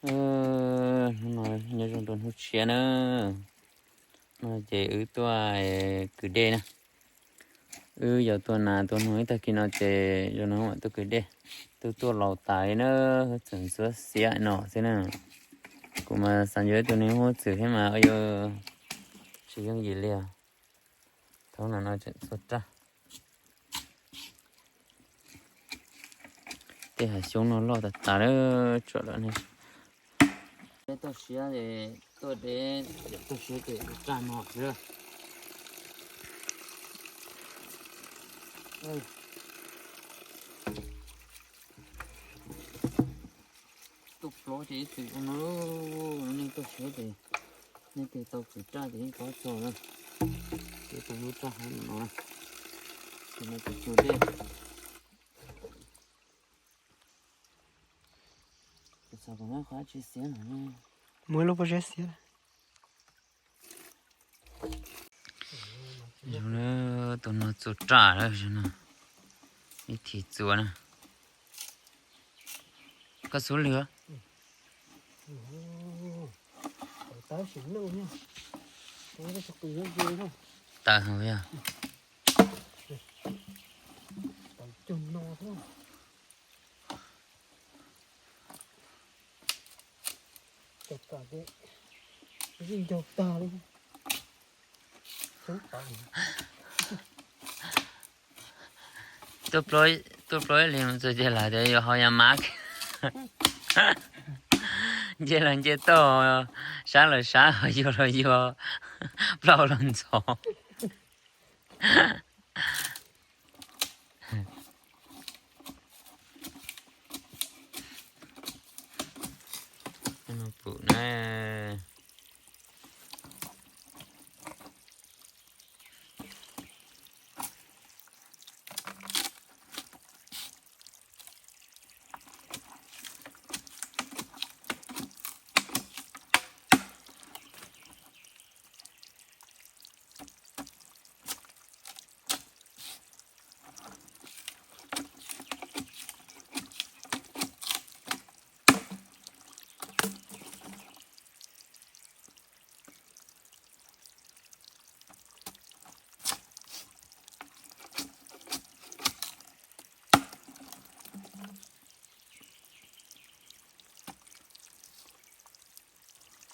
Hnub no nyob zoo rau hnub tshiab na, no ces wb tuaj kwv dej na. Wb yuav tua nas tua noog ib tag kis no ces zoo no mam tuaj kwv dej. Twb tuaj laus tas li na, tseem ntxuav xiab no xwb na. Kuv mas xav ncuav ib tug niag huab txwm thiab mas yuav tsis yooj yim li os. Thaum no no tseem txhua raj. Tej hav xyoob no loj tas tas lawm tsuam lawm ne. Dej toj siab es tuaj deb, dej toj siab ces raj no xwb. Tuaj plob ces ib txwm ua no, nej toj siab ces nej tig tau kwv raj ces yeej plob txog na. Ces tau lub raj hauv no na, ces no ces cua dej. Kuv xav kom muab qhov tsis xiab no. Muab lub pob zeb xiab. Zoo na, tus no txua raj lawm no. Ib thim txua na. Koj xub lwg. Tawm hauv yog. Tuaj plob ib hlis mus txog ces lawv tias yuav haus yas mab. Nce los nce toj, sab los sab, yuag los yuag, plaub los ntxhov. Pum na.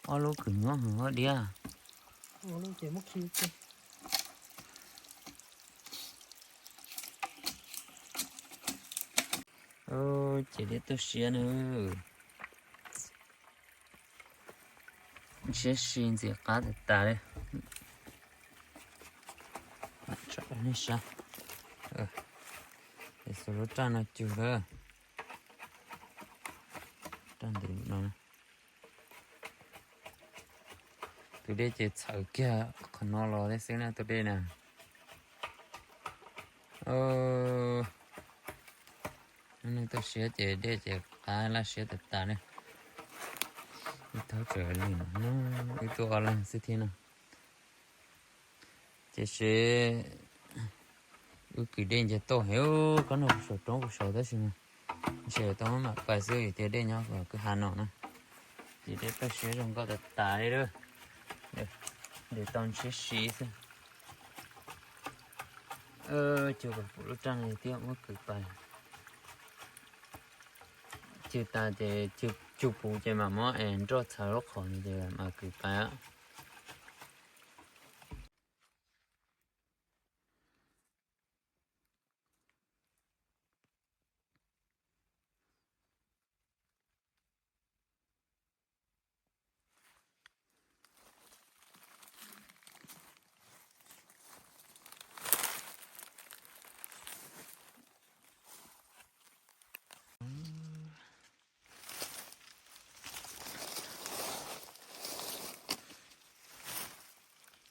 Ob lub kws nyuab heev diab. Ces dej tuaj siab na. Siab si ntxim qab tas tas li. Nej saib, xuas lub raj no cug lawm. Raj ntev no. Tus dej ces txhawv kiag qhov no los thiab xwb na tus dej na. Neeg tuaj siab ces dej ces qab laj siab tas tas ne. Ib thawb tseem lig no, wb tuaj ob leeg xwb thiab no. Tiam sis wb kwv dej nce toj heev, koj nug kuv saum roob kuv saud tab sis mas ntshe tau muab mam pais xwb vim tias dej nyob kwj ha no na. Ces dej tuaj siab zoo nkauj tas tas li lawm. Ntev tau ntshiab si xwb. Cug pum lub raj no thiab muab kwv pais. Cug tas ces cug pum ces mam muab es nroj txhawv lub qhov no ces mam kwv pais.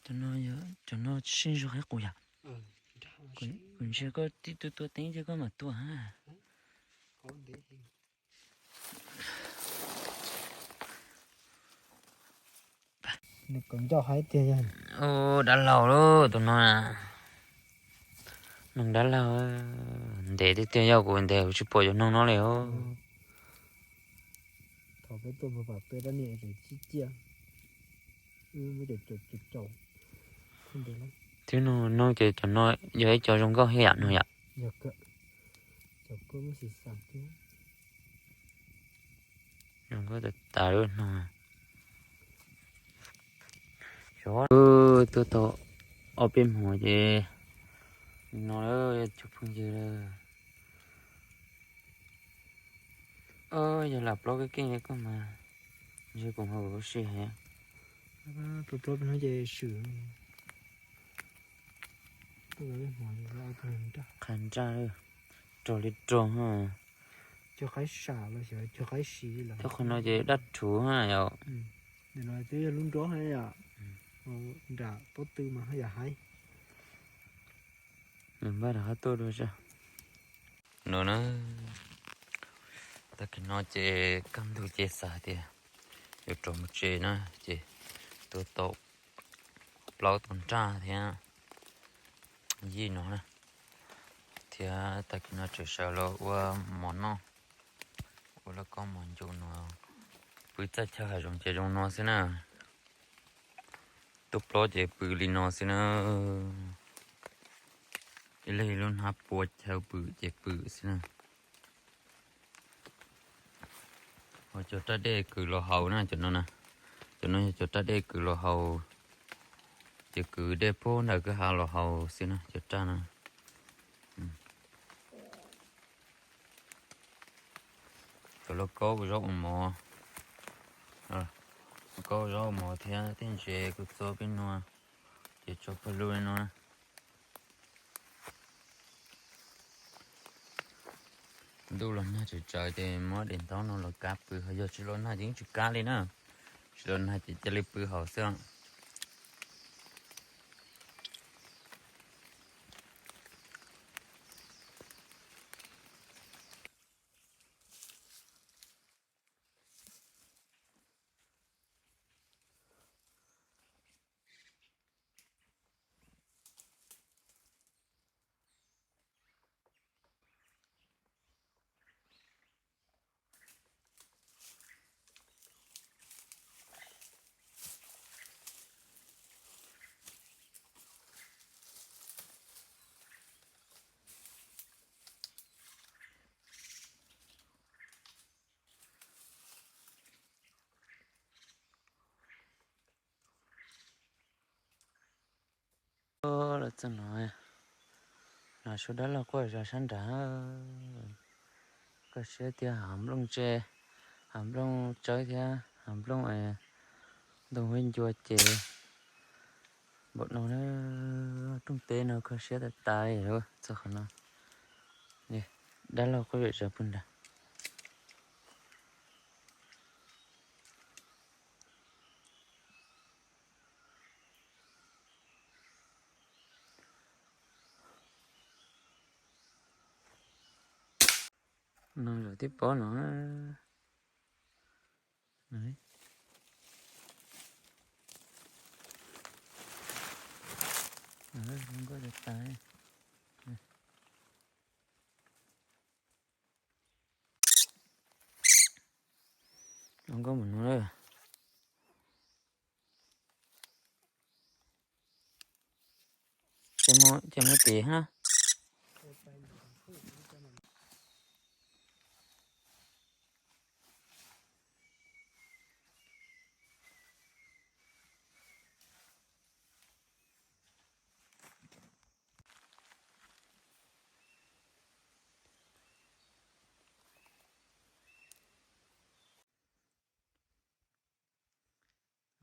Cov no, cov no sib zog qhib qus yom. Kuv ntsia koj tib tug tua teeb ces koj mam tua ha. Nws kom ncauj hais tias yog. Dab laug lauj tus no na. Neeg dab laug, ntev tiag tiag, yog kuv ntev kuv tsis pom cov neeg no li os. Peb tuaj mus pam peb rab niag es tsis ciaj, muab cov caum caum caum. Twb no no ces cov no yog ib co zoo nkauj thiab yam no yom. Yog, cov koj muab xim xam thiab. Zoo nkauj tas tas lub no. Xyov tuaj tau ob peb hmo ces no lawm cov phooj ywg lawm. Yog lam plaub keej keej li koj mas ntshe kuv ho ua si heev. Plaub plaub peb hnub ces swm. Qha nraj, rog li rog ha. Cog qaib sam los xyov cog qaib siv los. Cov qhov no ces daj rhuv ha yom. Nim no twb yog lub nrob ha yom. Nram pob tw mas haj yam haib. Nws npaj rov qab tuaj dua zog. No na, tag kis no ces kaj ntug ces xav tias yuav rov mus tsev na, ces tuaj tau plaub tau nraj thiab yij no na, thiab tag kis no tseem sawv los ua mov noj, ua lauj kaub mov ncu no, pw txaj chaw hav zoov ces zoo no xwb na. Tuaj plob ces pw li no xwb na. Ib leeg ib lub hnab pua chaw pw ces pw xwb na. Ho cov raj dej kwv los haus na, cov no na, cov no yog cov raj dej kwv los haus, ces kwv dej puag ntawm kwj ha los haus xwb na cov raj no. Cov lauj kaub ua zaub ua mov, lauj kaub ua zaub ua mov thiab tej ntses kuv txua peb nua, ces tso pawg lug li no. Ntuj los nag tsawv tsawv ces muab daim ntaub no los kav pw, ho yog tsis los nag ces yeej tsis kav li na. Tsis los nag ces cia li pw hauv xwb. Lawv txeej no, no suab dab laug quaj zog sab nrad. Koj siab tiag, hav nplooj ntse, hav nplooj tsawb thiab hav nplooj ntoo huab ncua ces npaum no na. Rooj teb no koj siab tas tas li txog qhov no. Dab laug quaj zom zaws pug nrad. No zaum tib pob no. Zoo nkauj tas tas. Zoo nkauj mus no. Ces muab tiv hab.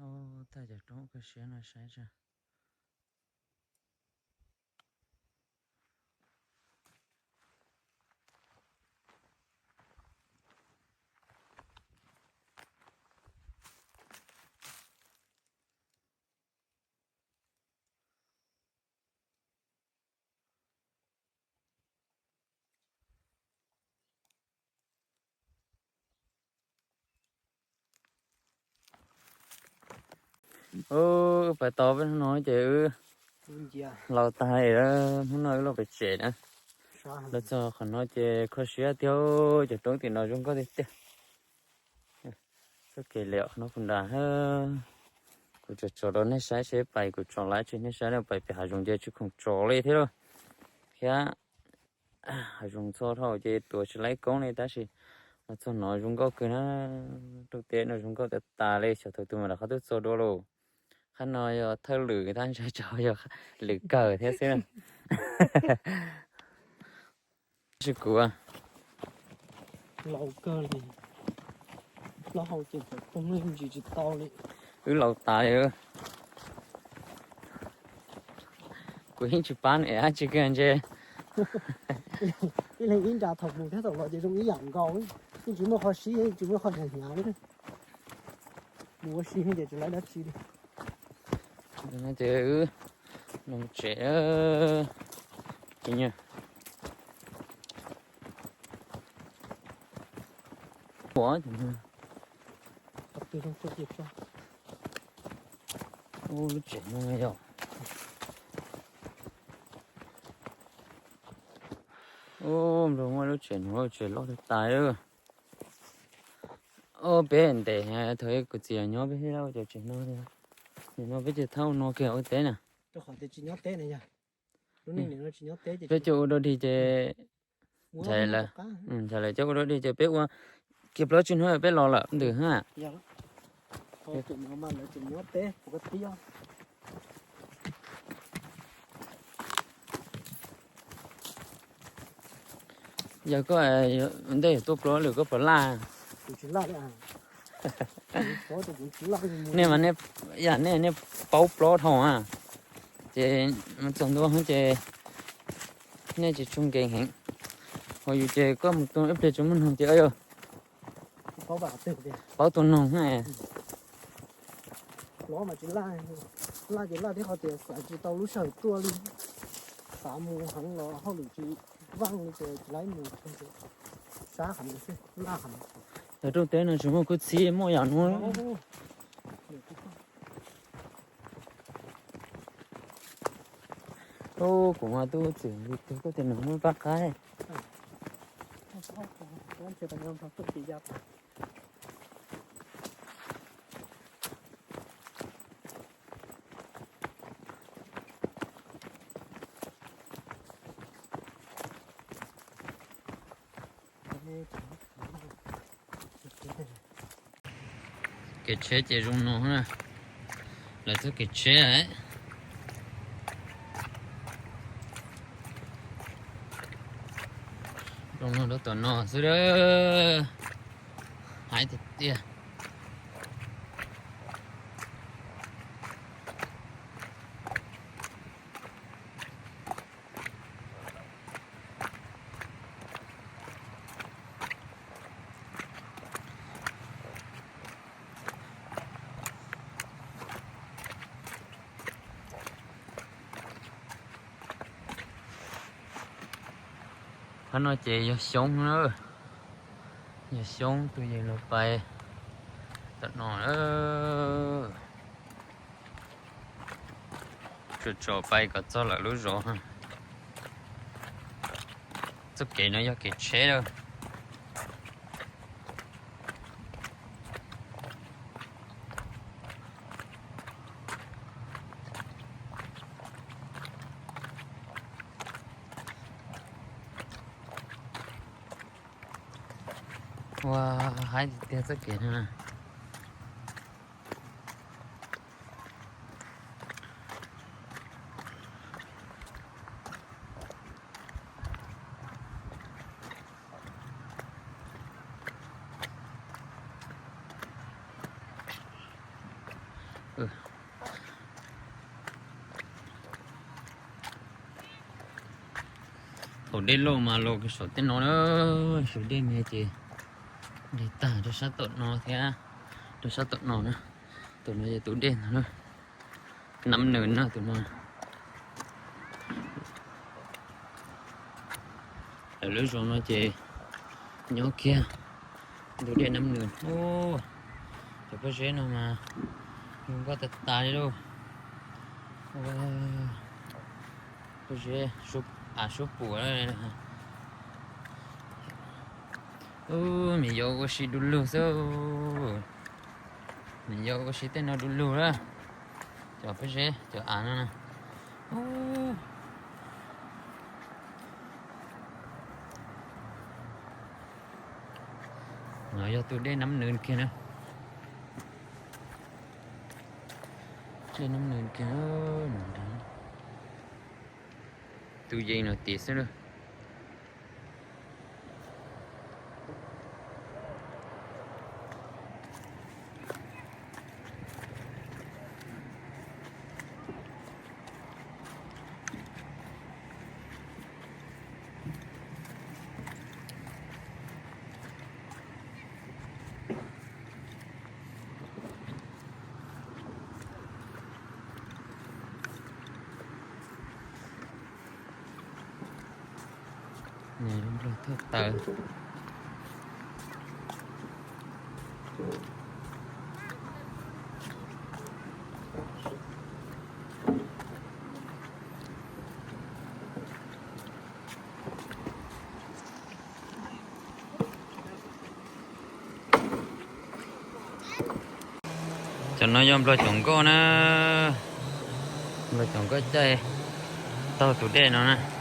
Ub, tag cov roob koj siab no saib tso. Wb pais tau peb hnub no ces wb laus tas, hnub no wb los pem tsev na. Los txog qhov no ces kho siab tiag, cov roob tim no zoo nkauj tiag tiag. Txoj kev liam no kuv nram, kuv tsom tsom rau nej saib seb pais kuv tsom laiv tsis nej saib na, pais pem hav zoov ces tsis khoom tsom li thiab lauj. Thiab hav zoov txho dhau ces tuav tsis laiv koob li tab sis los txog no zoo nkauj kawg na. Rooj teb no zoo nkauj tas tas li, xyov thaum twg mam rov qab tuaj txog dua lauj. Qhov no yog thawj lwm tab ntshai tsam yog lwm kawg thiab xwb na. Tsis kuv laus kawg li, plaub hau ces poob ntsis tsis tau li. Wb laus tas li, kuv yeej tsis pab nws dab tsi kiag ntshe. Ib leeg ib nra, thaum mus thiab thaum los ces zoo ib yam nkaus, yeej tsis muaj qhov sib, yeej tsis muaj qhov hnyav hnyav li. Mus ua si ces tsis laiv dab tsi li. Ces wb los tsev, ces nyob ua lub tsev no yog, ub, nplua muaj lub tsev no, tsev loj tas tas. Ub, peb ntes thaum kuv txiv nyob peb thiaj ua cov tsev no, nim no peb ces thauj no kiag ua teb na. Peb coj ua dua dig ces, ntshe lawv coj ua dua dig ces peb ua kiag plaub tsib hnub peb los lawm ntws ha. Yog koj ntej yuav tuaj plob lwm koj puas laj? Nej mas, yam nej, nej paub plob dhau a, ces mus txog ntua ces nej tsis tshua nkees heev. Ho yus ces koj mus tua ib pliag tsis muaj noog ces yog paub tua noog. Laj ces laj thiab qhov tias xav tsis tau lub sij hawm tuaj li, xav mus heev los hauj lwm tsis vaj li ces tsis laib mus, sab heev xwb, laj heev. Yog rooj teb no tsis muaj khub txhib muaj yam no. Ub, kuv mas tub txwm li tiag koj tias nws muaj pab qaib. Kev tsheb ces zoo no na, lawv txoj kev tsheb. Zoo no rau tom no xwb, haib tiag tiag. Qhov no ces yog xyoob na, yog xyoob tus yeej los pais tom no. Tsuas tsom pais kom txog lawm lub zos. Txoj kev no yog kev tsheb lawm. Ua, haib tiag tiag txoj kev no. Thaum dej loj mas los saum tej no na, saum dej me ces dej tag rau sab tom no thiab rau sab tom no na. Tus no yog tus dej ntag na, Nab Nws na tus no. Lawv lub zos no ces nyob kiag ntug dej Nab Nws. Cov pob zeb no mas zoo nkauj tas tas li lauj. Pob zeb av suab puam. Ub, me yuav ua si du lug xwb. Nws yog ua si tej no du lug lawm. Cov pob zeb cov av no na. No yog tus dej Nab Nws kiag na. Dej Nab Nws kiag. Tus yees no tid xwb lawm. Nplog thauj taws. Cov no yog nplog coom nkoj na, nplog coom nkoj caij taug tus dej no na.